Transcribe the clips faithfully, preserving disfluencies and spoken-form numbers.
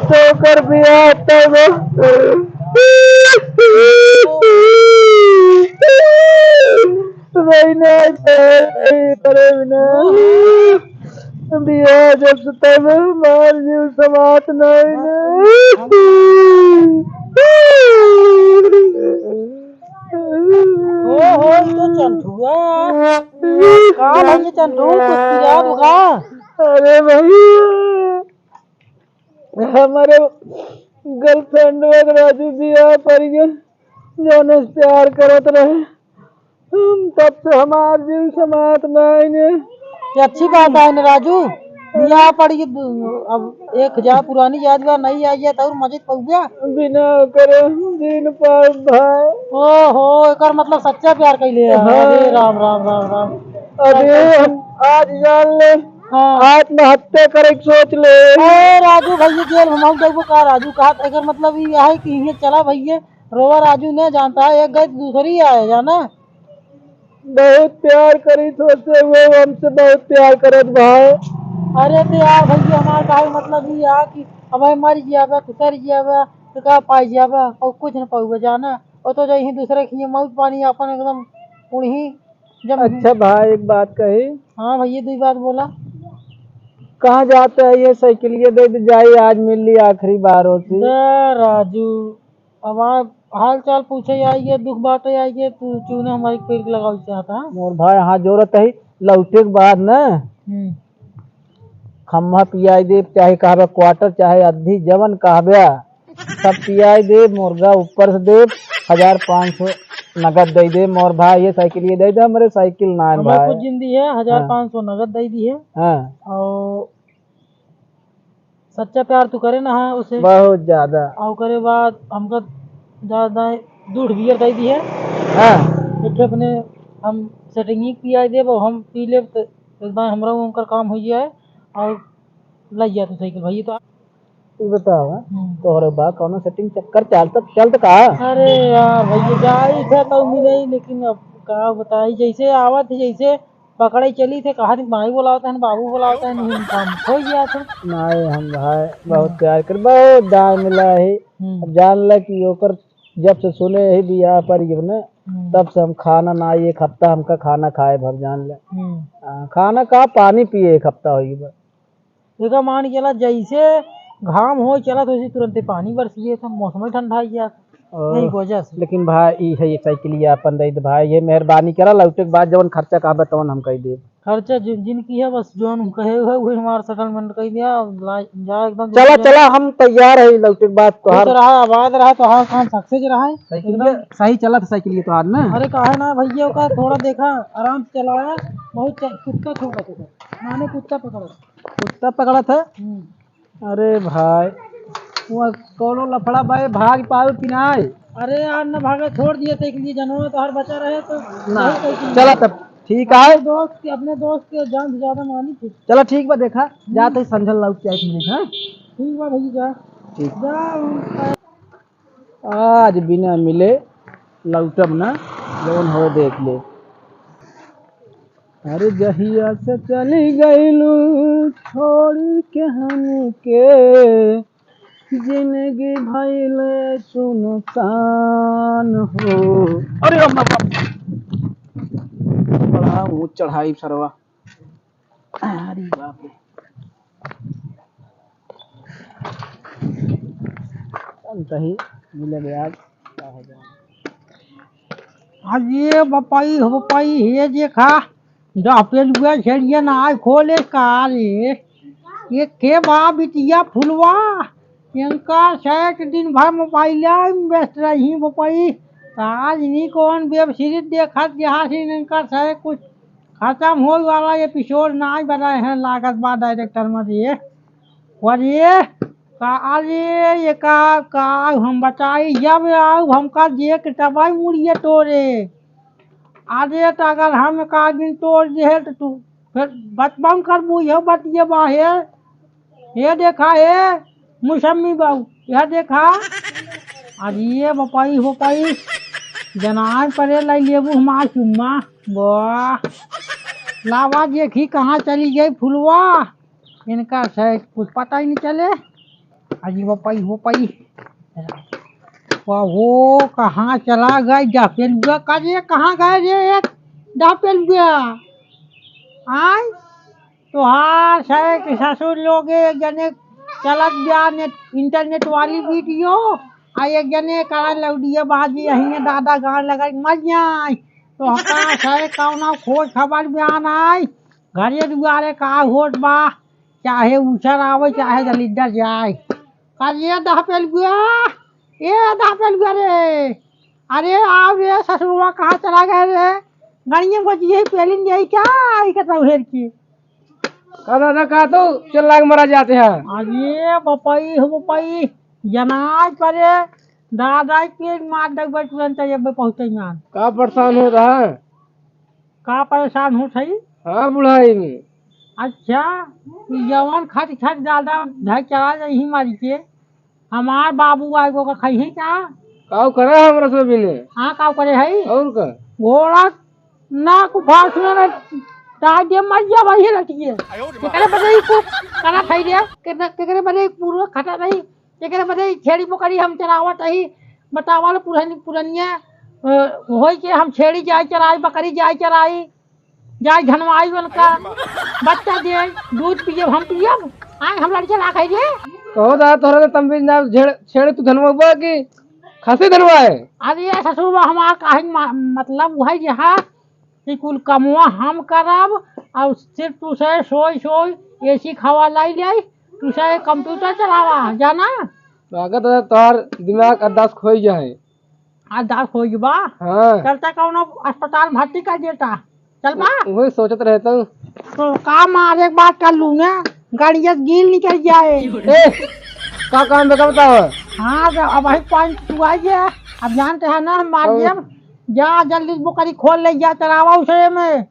तो कर बियाह तब। बहिना, अरे बिना। बियाह जब से तब हमार जीव समात नहीं ने। ओ हो, ई तो चंठुआ। का भइया चंठू, कुछ पिया दो का? अरे भइया, हमरे girlfriend के राजू बियाह पड़ गया, जौन से प्यार करत रहे। हम तब से हमार जीव समात नाई ने। ये अच्छी बात है ना राजू, बियाह पड़ गई, अब एक हजार पुरानी याद बा, नई आई है तो और मजे पउबे। बिना करे हम जी न पाउब भाई। ओहो, एकर मतलब सच्चा प्यार कइले है। हाँ। अरे राम, राम, राम, राम। अरे हम आज जान ले, हाँ। आत्महत्या करे के सोच ले। ए राजू भइया, जेल में हम जाबो का राजू? कहा एकर मतलब ई है कि इहे चला भइया, रोवा राजू ने जानता है, एक गई दूसरी आए, जाना? बहुत प्यार करी तो से, वो हमसे बहुत प्यार करत भाई। अरे तो यार भइया, हमार कहे मतलब ई है कि अब मर जियाबे, कुतर जियाबे, तो का पाई जियाबे, और कुछ न पाउबे, जाना? वो तो जइहीं दूसरे के हियाँ मौत पानी अपन एकदम उड़ही जम। अच्छा भाई, एक बात कही। हाँ भइया, दुई बात बोला। कहाँ जाते है ये साइकिलिया दे दे जाई, आज मिल ली आखिरी बार होती। जा राजू, अब आ, हाल चाल पूछे आइए, दुख बाटे आइए, तू चूना हमारी पेड़ के लगावे चाहता है। मोर भाई, हाँ, जरूरत है, लौटे के बाद न हम्म। खम्मा पियाई देब, चाहे कहबे quarter, चाहे अद्धी, जवन कहबे, सब पियाई देब, मुर्गा ऊपर से देब, हजार पाँच सौ नगद दे देब। मोर भाई, ये साइकिल ये दे दे, हमरे साइकिल ना है हमें भाई। कुछ जिंदी है, हाँ। हजार पाँच सौ नगद दे दी है। हाँ। और सच्चा प्यार तू करे ना है उसे। बहुत ज्यादा। और ओकरे बाद हमका ज्यादा दूध बियर दे दी है। हाँ। एक ठे अपने हम setting ही पिया देब, और हम पी लेब, तो एक बार हमरा उनकर काम हो जाए और लग जाए तो साइकिल भइया तो। ई बताओ, हाँ, हम्म। तोहरे बा कौनो setting चक्कर चलत, चलत का? अरे यार भइया, जाई थे तो मिले ही, लेकिन अब का बताई, जैसे आवत है, जैसे पकड़े चली थे, कहा थी, "माई बुलावत है, बाबू बुलावत है, नहीं, काम हो गया था।" नहीं, हम भाई बहुत हम्म। प्यार कर, बहुत दान मिला है। हम्म। अब जान ले कि ओकर जब से सुने ही बियाह पर ये ना, हम्म। तब से हम खाना ना, एक हफ्ता हमका खाना खाए भर, जान ले। हम्म। आ, खाना का, पानी पिए एक हफ्ता हो गया। एका मान के चला, जैसे घाम हो चला तो उसी तुरंते पानी बरस गया था, मौसम ही ठंडा हो गया था। ओह, यही वजह से। लेकिन भाई, ई है ये साइकिलिया अपन दे दे भाई, ये मेहरबानी करा, लौटे के बाद जवन खर्चा कहबे तवन हम कह देब। खर्चा जिन, जिनकी है, बस जौन कहे हुए वही हमारा settlement कर दिया। अब ला-, जा एकदम चला, दूसरे चला, हम तैयार है लौटे के बाद खुश तोहार। रहा, आबाद रहा, तोहार काम success रहा है। साइकिल एकदम। ये सही चला था, साइकिल ये तोहार ना। अरे काहे ना भइया, का थोड़ा देखा, आराम से चलाया, बहुत च-, कुत्ता छोड़ा था, माने कुत्ता पकड़ा। कुत्ता पकड़ा था? हम्म। अरे भाई, वहाँ कौनो लफड़ा बा, भाग पावे कि नाय? अरे यार, न भागे, छोड़ दिए थे, एक लिए जनवा तो हर बचा रहे तो ना, नहीं, कोई चीज चला नहीं। तब, ठीक है। अपने दोस्त के, अपने दोस्त के जान से ज्यादा मानी थी। चला ठीक बा, देखा, हम्म। जाते ही संझल लौट के आए थे, हाँ? ठीक बा भैया, जा। ठीक। जा, हम आज बिना मिले लौटब ना, जवन होए देख ले। अरे जहिया से चली गईलू छोड़ के हमके, जिंदगी भइल सुनसान हो। अरे राम, राम, राम। बड़ा ऊंच चढ़ाई सरवा। अरे बाप रे। चल सही, मिले बे आज। का हो जाए? आज ये बपाई हो बपाई, हे देखा, डहपेलुआ छेड़िया ना खोले का रे। ये के बा बिटिया फुलवा? इनका सेठ दिन भर मोबाइल में व्यस्त रही बपाई। आज नहीं कौन web series देखत, जहाँ से इनका सेठ कुछ खत्म होए वाला episode ना बनाए हैं, लागत बा director मजे। अरे, का, अरे, ये का, का हम बताई, जब आऊ हमका देख तबाई मुड़िए तोरे। अरे, तो अगर हम एक आदमी तोड़ दे तो तू फिर बतबम करबू, यह बतिए बाहे। ये देखा, ए, मौसमी बाबू, यह देखा। अरे, ये बपाई, बपाई, जनान परे लाई लेबू हमार चुम्मा। वाह, लावा देखी कहाँ चली गई फुलवा। इनका शायद कुछ पता ही नहीं चले। अरे बपई, बपई। वाह, वो कहाँ चला गए डहपेलुआ? का रे, कहाँ गए रे एक डहपेलुआ? आय? तोहार से कि ससुर लोग एक जने चलत बा नेट, internet वाली video, आ एक जने करा लौडिया बाजी, यही दादा गान लगा मर जाए। तो हका से कौनो खोज खबर बा नाई, घरे दुआरे का होत बा, चाहे ऊसर आवे, चाहे दलिद्दर जाए। का रे डहपेलुआ, ए डहपेलुआ रे, अरे आओ रे ससुरवा, कहाँ चला गए रे? गणिया बची है, पेलिन जाई क्या? आई कतौ हेर के। का दादा, का तो चिल्ला के मरा जाते हैं? अरे बपई हो बपई, जनाज परे, दादा के पेट मार दे बे, तुरंत ये बे पहुँचे मान। का परेशान हो रहा है? का परेशान हो सही? हाँ, बुढ़ाई में। अच्छा, तू जवन खट खट दादा धर चला जाही मारी के, हमार बाबू आए को का खइहे का? काऊ करे हमरा से बिने? हाँ, काऊ करे है? और का? घोड़ा ना कुफार सुना ना, तार दे मर जा भाई लटिए। केकरे बदे ई कुल करत है रे? केकरे, केकरे बदे ई पूरा खटा नहीं? केकरे बदे ई छेड़ी बोकरी हम चरावत हई? बतावा लो पुरन-, पुरनिया, अ, होई के हम छेड़ी जाए चराई, बकरी जाए चराई, जाए धनवाई उनका, बच्चा दे, दूध पियब, हम पियब? आए हम लड़के ना खाई रे। कहो दा तोहरा के तंबी ना छेड़, छेड़ तू धनवा बा कि खसी धनवा है? अरे ये ससुर बा हमार काहे मा-, मतलब वही रहा कि कुल कमवा हम करब और सिर्फ तू से सोई सोई एसी हवा लाई लाई, तू से कंप्यूटर चलावा, जाना? लागत है तोहर दिमाग अद्दास खोई गया है। अद्दास खोई गया बा? हाँ। चलता कौनो अस्पताल भर्ती कर देता। चल बा। वही सोचत रहता हूँ। तो का मारे एक बात कर लूँ ना, गाड़िया गिल निकल जाए। ए, का काम बे, का बताओ? हाँ, तो अब वही पानी तू आ गया। अब जानते हैं ना, हम मार और दिया। जा जल्दी बोकरी खोल ले, जा चरावा उसे में।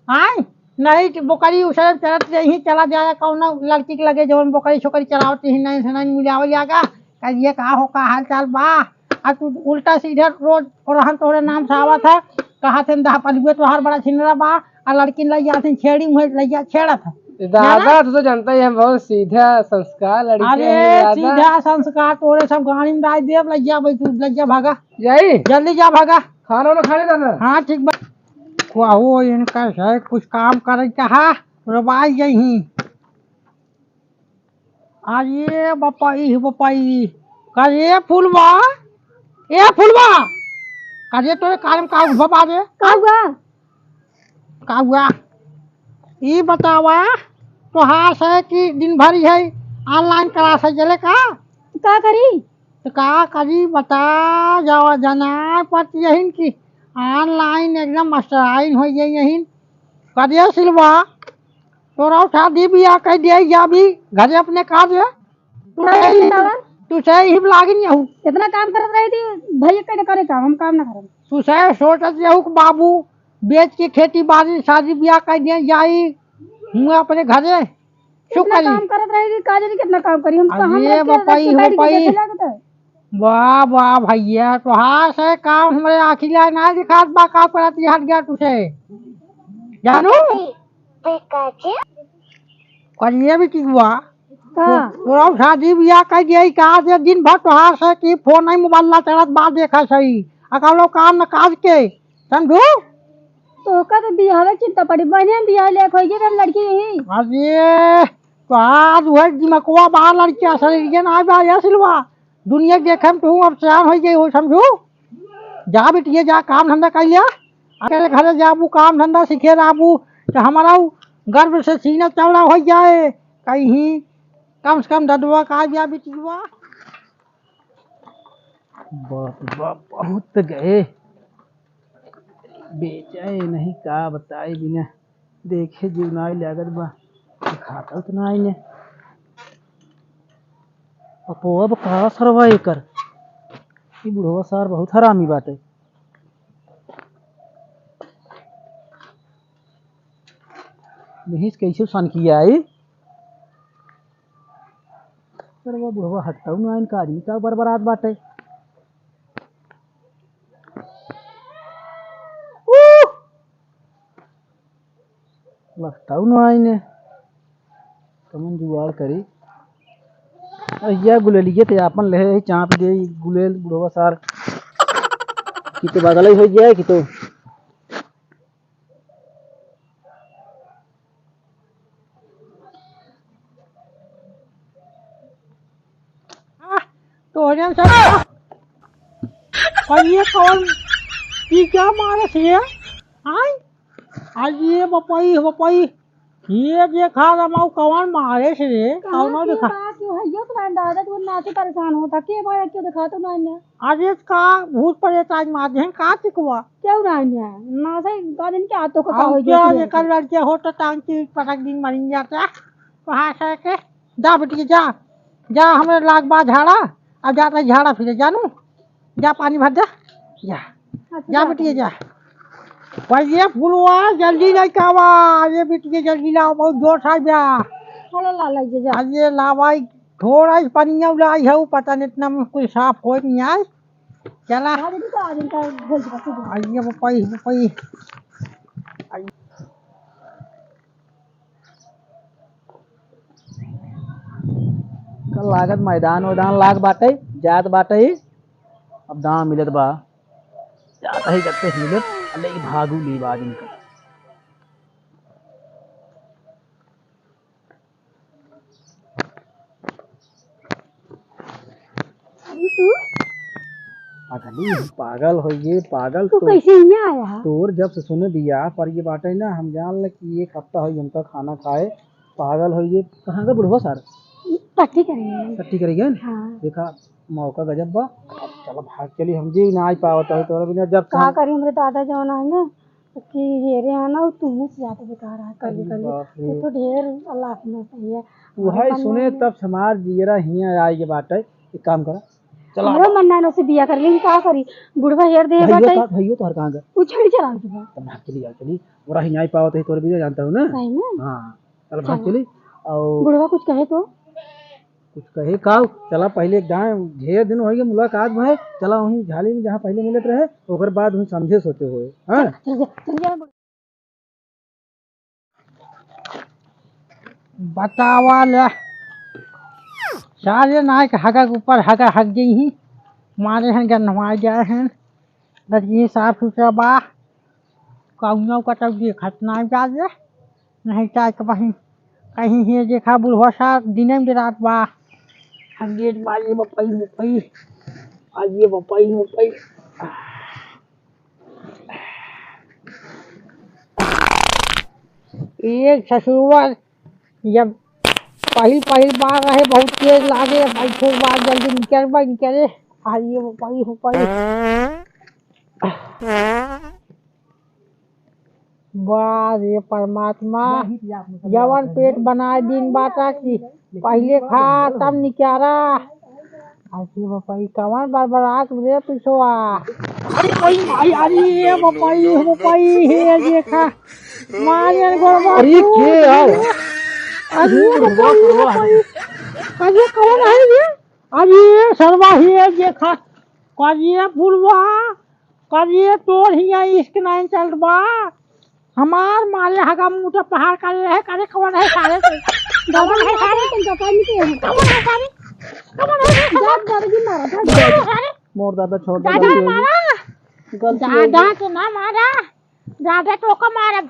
आय, नहीं तो बोकरी उसे चरत रही, चला जाए कौनो लड़की के लगे, जवन बोकरी छोकरी चरावत रही, नहीं से नहीं मिलावल जाएगा। कहिए का हो, का हाल चाल बा? आ तू उल्टा सीधा रोज रहन तोरे नाम से आवत है, कहा थे डहपेलुआ तोहार बड़ा छिनरा बा, आ लड़की लइया थे छेड़ी मुहे लइया छेड़त है। दादा, जाना? तू तो जानता ही है, हम बहुत सीधा संस्कार लड़के अरे, हैं दादा। सीधा संस्कार तोरे सब गाड़ी में डाल देब, लइया भाई तू, लइया भागा। जाई? जल्दी जा भागा। खाना वाना खा ले दादा। हाँ, ठीक बा। वाहो, इनका से कुछ काम करे चाहा, रोबाई जइही। अरे बपई, बपई, का रे फुलवा? ए फुलवा, का रे तोरे कान में का हुआ बा रे? का हुआ? का हुआ? ई बतावा, तोहार से कि दिन भर है online class है, जले का? का करी? तो का करी बता, जावा जना पति यहिन कि online एकदम मास्टराइन हो गई यहिन। करिया सिलवा, तोरा शादी बियाह कइ दिया, या भी घरे अपने का दे। नहीं, नहीं, नहीं। तू से ही लागिन यहू। इतना काम करत रही थी, भैया कहे करे काम, हम काम ना करब। तू से सोचत यहू कि बाबू बेच के खेती बाड़ी शादी बियाह कइ दिया जाई, हुआ अपने घरे। शुक्र इतना करी। काम करत रही थी, का जानी कितना काम करी, हम तो हम अरे रखे बपई, रखे हो साइड के बपई। देखे लागत है। वाह, वाह भैया, तोहार से काम हमरे आँखी ला ना दिखात बा, का करत ये हट गया तुझे। जानू? करिए भी की हुआ? का? तो, तोरा शादी बियाह कइ दिया, का जे दिन भर तोहार से कि फोन नहीं मोबाइल ला चलत बा, देखा सही। आ का लोग काम न काज के, समझू? तो ओकर तो बियाहवे चिंता पड़ी, बढ़िया बियाह ले खोइए कर लड़की यही। अरे, तोहार वह दिमकवा बा लड़किया सही ना बा, या सिलवा। दुनिया के देखे में तू अब सयान होइ गई हो, समझू? जा बिटिया, जा काम धंधा कर लिया। अकेले घरे जाबू, काम धंधा सीखे रहबू, तो हमारा उ गर्व से सीना चौड़ा होइ जाए। कहीं कम से कम ददवा का जा बिटिया। बाप रे बाप, बहुत गए। बेचे नहीं का बताई बिना देखे जीव नाई लागत बा। खाता तो नाई ने। अपो अब का सरवा एकर। ई बुढ़वा सार बहुत हरामी बाटे। मिहिस कैसे सन किया आई? सरवा बुढ़वा हटता हूँ ना, इनका आदमी का बरबरात बाटे। उह! लगता हूँ ना आईने। कमन जुगाड़ करी। अरे, यह गुलेलिए ते आपन लेहे ही चाप दे, ई गुलेल बुढ़वा सार। कि तो बदल ही हो जाए, कि तो आह, तोहरे सब। और ये कौन, ये क्या मारस रे? आय? आज ये बपई, बपई। ये देखा रमाऊ कौन मारस रे? कहाँ कौनो के देखा। बा? क्यों है? यो तो मैं दादा, तू नाचे परेशान होता। के बा, क्यों दिखा तो ना इन्हें? अरे का भूत प्रेत आज मार देहन, का चिकवा? क्यों रहा इन्हें? ना से का दिन के हाथों का का हम हो क्या गया? ये कर लड़के हो तो टांग की पटक दिन मरिन जाता। कहाँ से के? जा बेटी, जा, जा, हमरे लाग बा झाड़ा, अब जात रही झाड़ा फिरे, जानू, जा पानी भर जा, जा, अच्छा, जा जा। बेटिया, जा। पर ये फुलवा जल्दी लेके आवा, ये बेटिया जल्दी लाओ, बहुत जोर से बा। चलो ला ला, ये जा। अरे लावा, थोड़ा ही पनिया लाई है, वो पता नहीं इतना में कुछ साफ हो नहीं आए। चला। हाँ, दीदी, तो आ जाइए, तो बोल दीजिए, सीधे। आइए, वो पाई, वो पाई। कल लागत मैदान वैदान लाग बाटे, जात बाटे। अब दाम मिलत बा, जात ही करते मिलत, अले भागू ली बाज इनका। अरे तू? पागल ही, पागल हो गए, पागल तू तो। कैसे यहाँ आया? तोर जब से सुने बियाह पर ये बाटे ना, हम जान ले कि एक हफ्ता हो हमका खाना खाए, पागल हो गए। कहाँ का बुढ़वा सार? टट्टी करेंगे। टट्टी करेंगे? हाँ। देखा, मौका गजब बा। अब चलो भाग चली, हम जी ना आई पावत है तोरा बिना जब से का हम करी, हमरे दादा जौन है ना, कि हेरे है ना, वो तुमसे ज्यादा बेकार है, कभी अरे कभी। बाप रे। तू तो ढेर अल्लाह अपना सही है। वही हमारे सुने मन में तब से हमार जियरा हियाँ आए के बाटे। एक काम करा, चला हमरो बा। मन ना से बिया कर ली, का करी? बुढ़वा हेर दे भैया बाटे। का, भैया तोहर कहाँ गए? वो छड़ी चला के बा। तब भाग चली, आ चली। और हियाँ आई पावत है तोरे बिना, जानता हूँ ना। सही में? हाँ, चल भाग चला। चली। और बुढ़वा कुछ कहे तो? कुछ कहे का? चला पहले एक दाएं, ढेर दिन हो गए मुलाकात भए, चला वहीं झाली में जहाँ पहले मिलत रहे, ओकर बाद वहीं समझे सोचे हुए, हाँ? चल, चल, चल, चल। बतावा ले, सारे नाय के हगा के ऊपर हगा हग गई ही, मारे हैं गन्हवा गए हैं। लड़की साफ सुथरा बा, कौनो कतौ देखत नाय बा जे। नहीं चाहे तो कहीं, कहीं ही देखा बुढ़वा सा दिने में रात बा। हम गेट बा, ये बपई, बपई। आज ये बपई, बपई। एक ससुरवा जब पहिल पहिल बार रहे बहुत तेज लागे, अब छोट बार जल्दी निकल बा, निकले। आ ये बपई, बपई। वाह रे परमात्मा, जवन पेट बनाए दिन बाटा की पहिले खा तब निकारा। अरे बापा, ई कवन बरबरात रे पिछवा। अरे भाई, भाई, अरे ये बापा, ई बापा, ई हे देखा। मारे गोड़वा अरे टूट के यार? गया। अरे ये बापा, ई बापा, ई। अरे कवन है रे? अरे सरवा ही है देखा। करिए फुलवा, करिए तोर हिया इश्क नाइन चलत बा। हमार मारे हगा मुंह पहाड़ करे रहे, करे कवन है सारे? कवन है सारे? तुम पता नहीं क्या है। कवन है सारे? कवन है सारे? जा, जा, जा, मारा, जा, जा। कवन है सारे? मोर दादा छोड़ दे, दादा गलती हो गई। मारा। गलती हो गई। दादा के ना मारा। ज्यादा तो ओका मारब।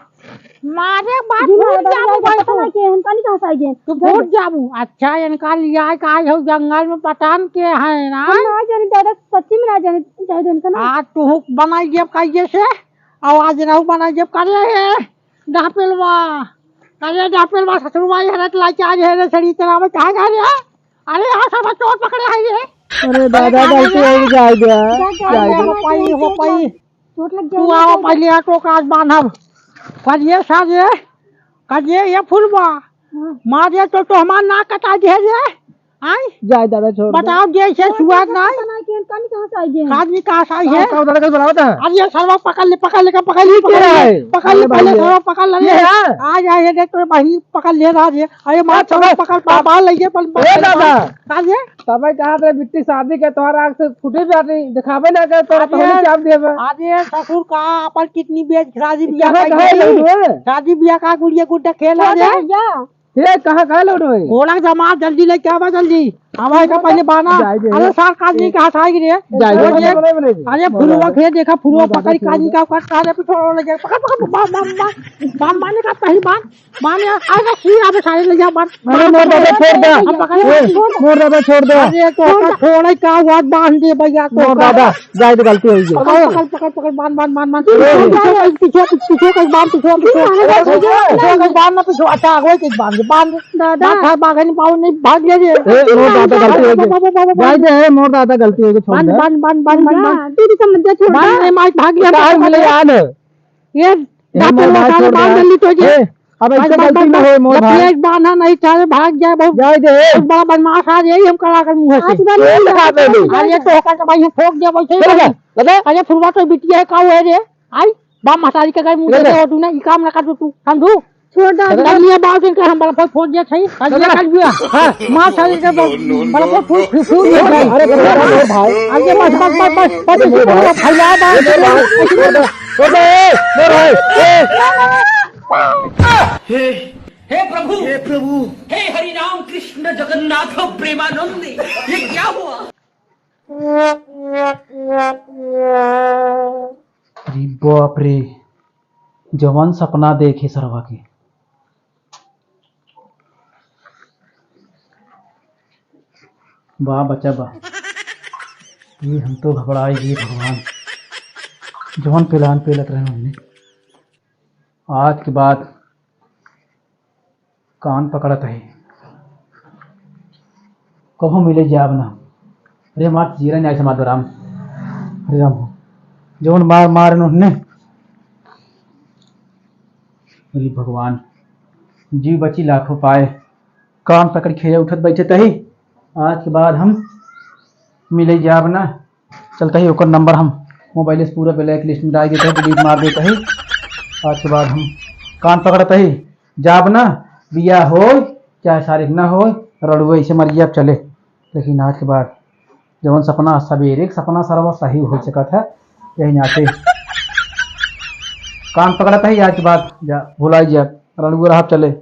मारे के बाद जी, भूल मारा, जाबू दादा, भाई पता तू। ना के, हम काली कहाँ से आइगे? तू भूल जाबू। अच्छा, इनका लिया का हो जंगल में पता न के है ना। हम ना जाने दादा, सच्ची में ना जाने, जाए दे इनका ना। आज तू हुक बनाई जेब काइये से, आवाज रहू बनाई जेब कर ले है। डापेलवा, अरे डापेलवा, ससुरवा, ये हरत लाई क्या है रे, छड़ी चलावे, कहाँ गए रे? अरे, यहाँ सब चोर पकड़े हैं ये। अरे दादा, अरे, गलती हो गई, जाए दे, जा, जा, जाए जा, दे। हो पाई, हो पाई। चोट लग तू जाएगा, आओ चोट। पहले ऑटो का आज बांधब। करिए सारे, करिए ये फुलवा। हाँ। मारे तो, तो हमार नाक कटा दे रे। आय? जाए दादा, छोड़ दे। बताओ, जैसे छोड़ दे, सुहाग ना है। पता नहीं कि कौन कहाँ से आई है। कहाँ से आई है? का दादा, कल बुलावत है। अब ये सरवा पकड़ ले, पकड़ ले, पकड़ ले, ये पकड़ ले, है? पकड़ ले, अरे पहले भाई, सरवा पकड़ ले। ये है? आ जा, ये देख, तोरे बहिनी पकड़ ले रहा है। अरे मार, ए, सरवा तबे, पकड़, पा, पा, ले ये, पकड़, ए, पकड़, दादा। कहाँ से? तबे कहा थे, बिट्टी शादी के तोहरा आँख से फूटे भी आती, दिखावे ना करे, तोरा अरे, पहले क्या दिए बा? अरे ससुर का, अपन कितनी बेच शादी ब्याह कहाँ का गए ये? लोग? शादी ब्याह का गुड़िया गुड्डा खेला रे? भैया। ए, कहाँ, कहाँ लौट रहे? घोड़ा के दामाद, जल्दी लेके आवा, जल्दी। आवा, एका पहले बान्हा। जाए दे। अरे, सार, काजनी कहाँ से आएगी रे? जाए दे। अरे, बोले, बोले, बोले। अरे, फुलवा के देखा, फुलवा पकड़ी, काजनी का काट, सारे पे थोड़ा लगे। पकड़, पकड़, बांध, बांध, बांध। बांध, बांध, का कहीं बांध। बांध यार, अरे, सुई आवे, सारे ले जा, बांध। अरे, मोर दादा, छोड़ दे। अब पकड़, ए, छोड़ दे। मोर दादा, छोड़ दे। अरे, तो का छोड़ है, का हुआ, बांध दे भैया, तो मोर का दादा। जाए दे, गलती होइ गई। पकड़, पकड़, पकड़, पकड़, बांध, बांध, बांध, बांध। ए। पीछे, पीछे, पीछे, पीछे, बांध, पीछे, पीछे। पीछे, पीछे, बांध, पीछे। अच्छा, आगे के बांध, बांध। दादा। बांध, बांध, बांध, बांध, नहीं, भाग गया ये। ए, मोर दादा गलती होइ गई। बाबा, बाबा, बाबा, जाए दे, ए, मोर दादा गलती होइ गई, छोड़ बांध, दे। बांध, बांध, बांध, बांध, बांध। दीदी का मत छोड़। बांध, नहीं, मार, भाग गया। कहाँ मिले यार? ये ए, मोर दादा, भाई, छोड़ दे बांध यार। जल्दी तो ये। ए, अब ऐसे बांध, बांध, गलती ना होए, मोर भाई। लफिया एक बांधा नहीं, चाहे भाग जाए, बहुत जाए दे। बहुत बड़ा बदमाश आ जाए, हम कड़ा कर मुंह से। आज बार ए, नहीं लगा दे। अरे, तो होकर तो भाई, हम ठोक दिया, वैसे ही चल भाई। जा, लगा। अरे, फुलवा तो बिटिया है, काऊ है रे? आई, बाप महतारी के घर मुंह चल दे जा। हो तू ना, ई काम ना कर तू, समझू? छोड़ दे। चल जा। नहीं, ये बात इनके हम बड़ा फोड़, फोड़ दिया सही, कर चल दिया, जा। कर दिया। हाँ, मार साले के बड़ा, बड़ा फोड़, फोड़, फोड़, फोड़ दिया सही। अरे, अरे, अरे, भाई। अरे, बस, बस, बस, बस, बस, अरे, भाई। फैला बात। अरे, भाई। छोड़ दे, ए, छोड़ दे, ए। हे, हे प्रभु, हे प्रभु, हे हरि राम कृष्ण जगन्नाथ प्रेमानंद, ये क्या हुआ? अरे बाप रे, जवन सपना देखे सरवा के। बा बचा बा। ये हम तो घबराए गए भगवान, जवन plan पेलत रहे हमने। आज के बाद कान पकड़त है, कभो मिले जाब ना। अरे हमार जीरा न्याय समाज राम, अरे राम हो, जवन मार मार उन्होंने। अरे भगवान, जीव बची लाखों पाए, कान पकड़ के उठत बैठत ही। आज के बाद हम मिले जाब ना। चलत ही ओकर number हम mobile से पूरा blacklist में डाल देत ही, delete मार देत ही। आज के बाद हम कान पकड़त ही, जाब ना, बियाह होय चाहे शादी ना होय, रड़ुए ऐसे मर जाब चले। लेकिन आज के बाद जवन सपना, सवेरे के सपना सरवा सही हो सकत है, यही नाते कान पकड़त ही, आज के बाद जा भुलाई जाब, रड़ुए रहब चले।